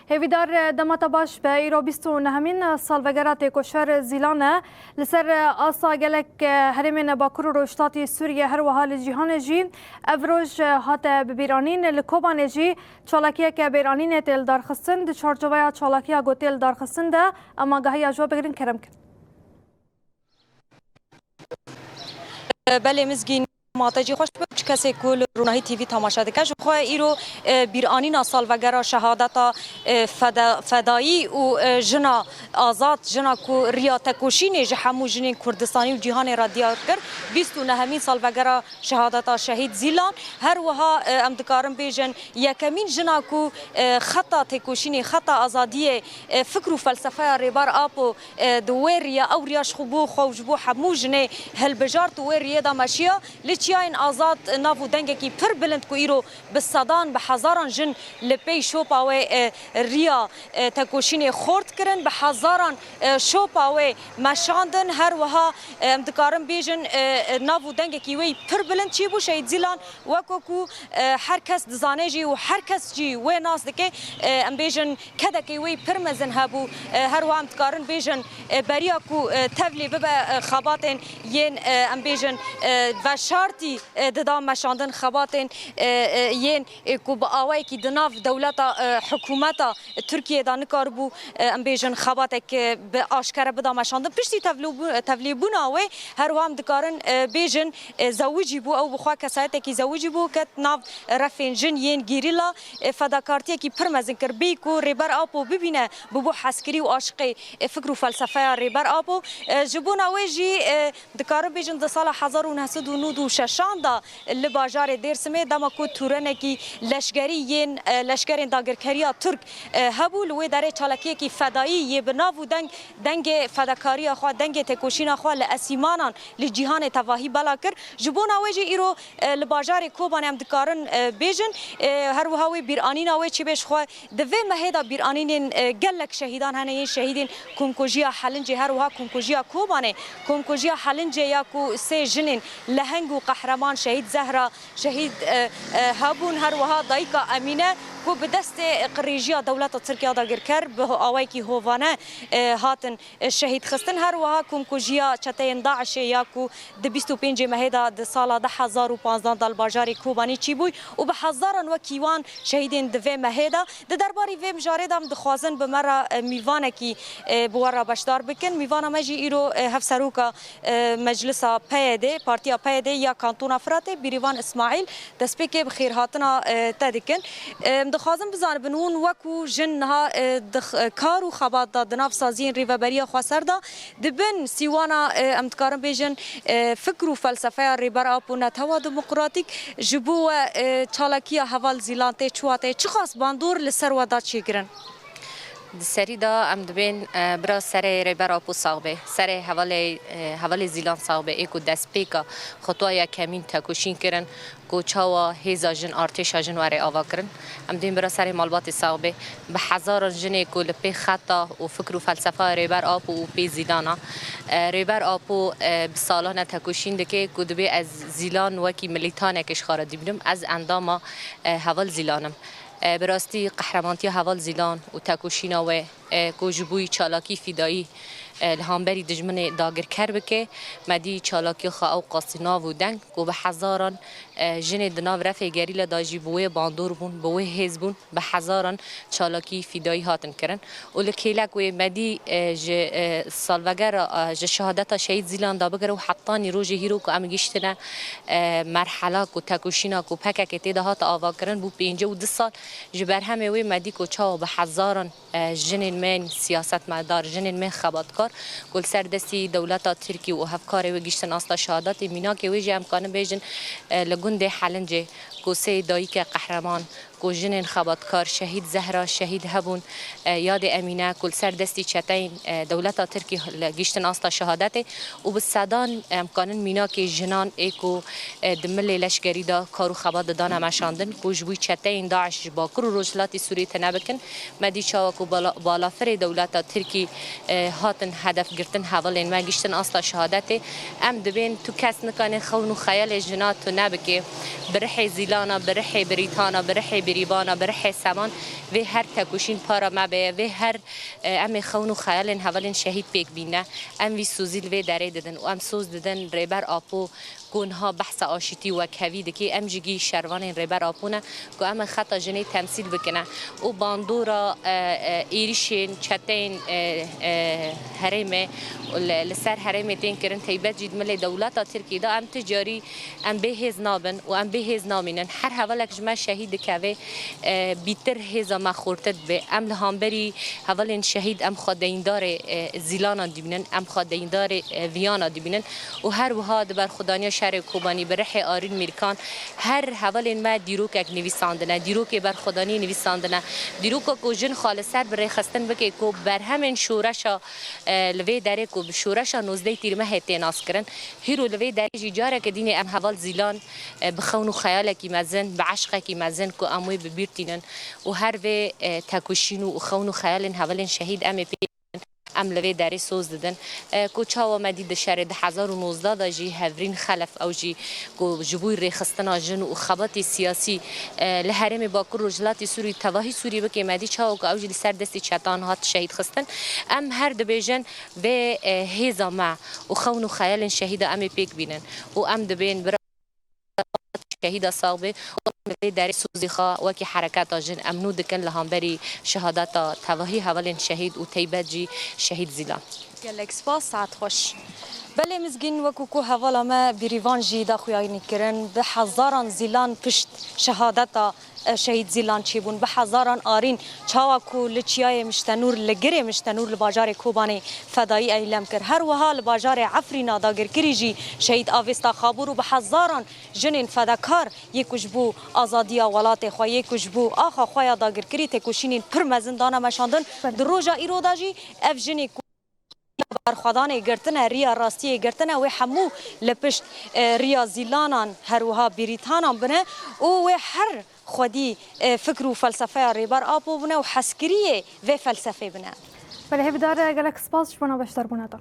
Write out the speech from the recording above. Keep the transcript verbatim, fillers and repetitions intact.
Hêvîdar, dema te baş be. Îro bîst û nehemîn salvegera têkoşer Zîlan e. Li ser asta gelek herêmên Bakur û Rojhilatî Sûriyê, her wiha li cîhanê jî ev roj hate bibîranîn. Li Kobanê jî çalakiyeke bîranînê tê lidarxistin. Di çarçoveya çalakiya ku tê lidarxistin de, em agahiya ji we bigirin, kerem kin. Belê Mizgîn, ma te jî xweş be. Çi kesê ku li Ronahî T V temaşe dike, ji xwe îro, e, bîranîna salvegera şehadeta, e, feda-, fedayî û, e, jina azad, jina ku riya tekoşînê ji hemû jinên Kurdistanî û cîhanê re diyar kir, bîst û nehemîn salvegera şehadeta şehîd Zîlan. Her wiha, e, em dikarin bêjin, yekemîn jina ku, e, xeta têkoşînê, xeta azadiyê, e, fikr û felsefeya Rêber Apo, e, di wê riya, ew riya ji xwe bo xwe û ji bo hemû jinê hilbijart û wê riyê de meşiya. Li çiyayên azad nav û dengekî pir bilind ku îro bi sedan, bi hezaran jin li pey şopa wê, e, riya, e, tekoşînê xort kirin, bi hezaran, e, şopa wê meşandin. Her wiha, e, em dikarin bêjin, e, e, nav û dengekî wê pir bilind çîbû. Şehîd Zîlan weko ku, e, her kes dizane jî û her kes jî wê nas dike, e, em bêjin kedekê wê pir mezin hebû. E, her wiha em dikarin bêjin, e, beriya ku, e, tevlî bibe, e, xebatên yên, e, em bêjin, e, veşartî, e, dida meşandin, xebatên, e, e, yên, e, ku bi awayekî di nav dewleta, e, hikûmeta Tirkiyê de nikaribû, e, em bêjin, xebatek, e, bi aşkere bida meşandin. Piştî tevlûbû-, tevlîbûna wê, her wiha em dikarin, e, bêjin, e, zewicî bû, ew bi xwe kesayetekî zewicî bû, ket nav refên jin yên gerîla, e, fedakartiyekî pir mezin kir. Bêyî ku Rêber Apo bibîne, bûbû hezkirî û aşiqê, e, fikr û felsefeya Rêber Apo. E, ji bona wê jî, e, dikarin bêjin di sala hezar û neh sed û nod û şeşan de li bajarê Dêrsimê, dema ku tûrenekî leşkerî yên, e, leşkerên dagirkeriya Tirk, e, hebû, li wê derê çalakiyekî fedayî yê bi nav û deng, dengê fedakariya xwe, dengê têkoşîna xwe li esîmanan, li cîhanê tevahî bela kir. Ji bona wê jî îro, e, li bajarê Kobanê em dikarin, e, bêjin, e, her wiha wê bîranîna wê çi bê ji xwe. Di vê mehê de bîranînên, e, gelek şehîdan hene, yên şehîdên komkujiya Helincê, her wiha komkujiya Kobanê, komkujiya Helincê ya ku sê jinên leheng û qehreman, şehîd Zehra, şehîd, e, e, hebûn, her wiha dayika Emîne ku bi destê qirêjiya dewleta Tirkiya dagirker bi awayekî hovane, e, hatin, e, şehîd xistin. Her wiha komkujiya çeteyên DAIŞê ya ku di bîst û pêncê mehê de di sala du hezar û panzdeh de li bajarê Kobanî çîbûy û bi hezaran wekî wan şehîdên di vê mehê de. Di derbarî vê mijarê de em dixwazin bi me re, e, mîvanekî, e, bi we re beşdar bikin. Mîvana me jî îro, e, hevseroka, e, Meclisa P Y D, Partiya P Y D ya Kantona Firatê, Bîrîvan Îsmaîl, destpêkê bi xêrhatina, e, te dikin. E, em dixwazin bizanibin, hûn wekû jin niha, e, di x-, e, kar û xebat de di nav saziyên rêveberiya xweser de, di bin sîwana, e, em dikarin bêjin, e, fikr û felsefeya Rêber Apo, Netewa Demokratîk, ji bo we, e, çalakiya heval Zîlan tê çi wateyê, çiqas bandor li ser we da çêkirin? Di serî de em dibên, e, bira serê Rêber Apo sax be, serê hevalê, e, hevalê Zîlan sax be, ê ku destpêka xutwa yekemîn tekoşîn kirin, ku çawa hêza jin, artêşa jin were ava kirin. Em dibên bira serê malbatê sax be. Bi hezaran jinê ku li pê xeta û fikr û felsefa Rêber Apo û pê Zîlana. E, Rêber Apo, e, bi salan e tekoşîn dike ku dibê ez Zîlan wekî milîtanekê ji xwe re dibînim. Ez endama, e, heval Zîlan im. E, bi rastî qehremantiya heval Zîlan û tekoşîna wê, e, ku ji bo wî çalakî fîdayî, e, li hemberî dijminê dagirker bike, me dî çalakiya xwe ew qasî nav û deng ku bi hezaran, e, jinê di nav refê gerîla de jî bi wê bandor bûn, bi wê hêz bûn, bi hezaran çalakî fîdayî hatin kirin. Û li kêlek wê me dî, e, ji, e, salvegera, e, ji şehadeta şehîd Zîlan de bigire û hetanî rojê hîro ku em gihîştine, e, merhela ku tekoşîna ku P K K tê de hate avakirin bû pêncî û du sal. Ji berhemê wê me dî ku çawa bi hezaran, e, jinên me yên siyasetmedar, jinên me xebatkar ku li ser destî dewleta Tirkî û hevkarê wê gihîştin asta şehadetê. Mînakê wê jî em kanin bêjin, e, li gundê Helincê ku sê dayike qehreman, ku jinên xebatkar, şehîd Zehra, şehîd hebûn, e, yadê Emîne, ku li ser destî çeteyên, e, dewleta Tirkî li gihîştin asta şehadetê û bi sedan em kanin mînakê jinan ê ku, e, di milê leşkerî de kar û xebat didane meşandin, ku ji bo çeteyên DAIŞ ji Bakur û Rojhilatî Sûriyê tune bikin. Me dî çawa ku bala-, balafirê dewleta Tirkî, e, hatin hedef girtin, hevalên me gihîştin asta şehadetê. Em dibên tu kes nikane xewn û xeyalê jina tune bike. Bi rihê Zîlana, bi rihê Brîtana, bi rihê Bêrîvana, bi rihê sevan vê her tekoşîn para me be, vê her, e, em ê xewn û xeyalên hevalên şehîd pêk bîne. Em vî sozî li vê derê didin û em soz didin Rêber Apo ku niha behsa aşîtî û wekhevî dike. Em jî gî şervanên Rêber Apo ne ku em ê xeta jinê temsîl bikine û bandora, e, e, êrişên çeteyên, e, e, herêmê û li, li ser herêmê tên kirin, teybet jî di milê dewleta Tirkiyê de em ti carî em bê hêz nabin û em bê hêz namînin. Her hevalek ji me şehîd dikeve, e, bîtir hêza me xurtir dibe. Em li hemberî hevalên şehîd em xwe deyîndarê, e, zîlanan dibînin, em xwe deyîndarê, e, viyana dibînin û her wiha di berxwedaniya şerê Kobanî bi rihê Arîn Mîrkan her hevalên me dîrokek nivîsandine, dîrokê berxwedanî nivîsandine. Dîroka ku jin xwe li ser bi rêxistin bike ku berhemên şoreşa, e, li vê derê ku bi şoreşa nozdeh Tîrmehê tê naskirin, hîro li vê derê jî careke dînê em heval zîlan, e, bi xewn û xeyalekî mezin, bi eşqekî mezin ku em wê bi bîr tînin û her vê, e, tekoşîn û xewn û xeyalên hevalên şehîd em ê pê em li vê derê soz didin. E, ku çawa me dî di şerê du hezar û nozdeh de jî Hevrîn Xelef, ew jî ku ji bo rêxistina jin û xebatê siyasî, e, li herêmê Bakur Rojhilatê Sûrî, tevahî Sûrî bike, me dî çawa ku ew jî li ser destê çetan hat şehîd xistin. Em her dibêjin vê, e, hêza me û xewn û xeyalên şehîda em ê pêk bînin û em dibên bira şehîda sax be û em li vê derê sozê xwe wekî hereketa jin em nû dikin li hemberî şehadeta tevahî hevalên şehîd û teybet jî şehîd Zîlan. Gelek spas, saet xweş. Belê Mizgîn, wekî ku hevala me Bîrîvan jî daxuyanî kirin, bi hezaran Zîlan pişt şehadeta, e, şehîd Zîlan çêbûn, bi hezaran Arîn, çawa ku li Çiyayê Miştenûr, li Girê Miştenûr li bajarê Kobanê fedayî eylem kir. Her wiha li bajarê Efrîna dagirkirî jî şehîd Avesta Xabûr û bi hezaran jinên fedakar yê ku ji bo azadiya welatê xwe, yê ku ji bo axa xwe ya dagirkirî têkoşînên pir mezin dane meşandin. Di roja îro de jî ev jinê ku berxwedanê girtine, riya rastiyê girtine, wê hemû li pişt, e, riya Zîlanan, her wiha Bîrîtanan bine û wê her xwedî, e, fikr û felsefeya Rêber Apo bine û hezkiriyê vê felsefê bine. Belê, hêvîdar, gelek spas ji bona beşdarbûna te.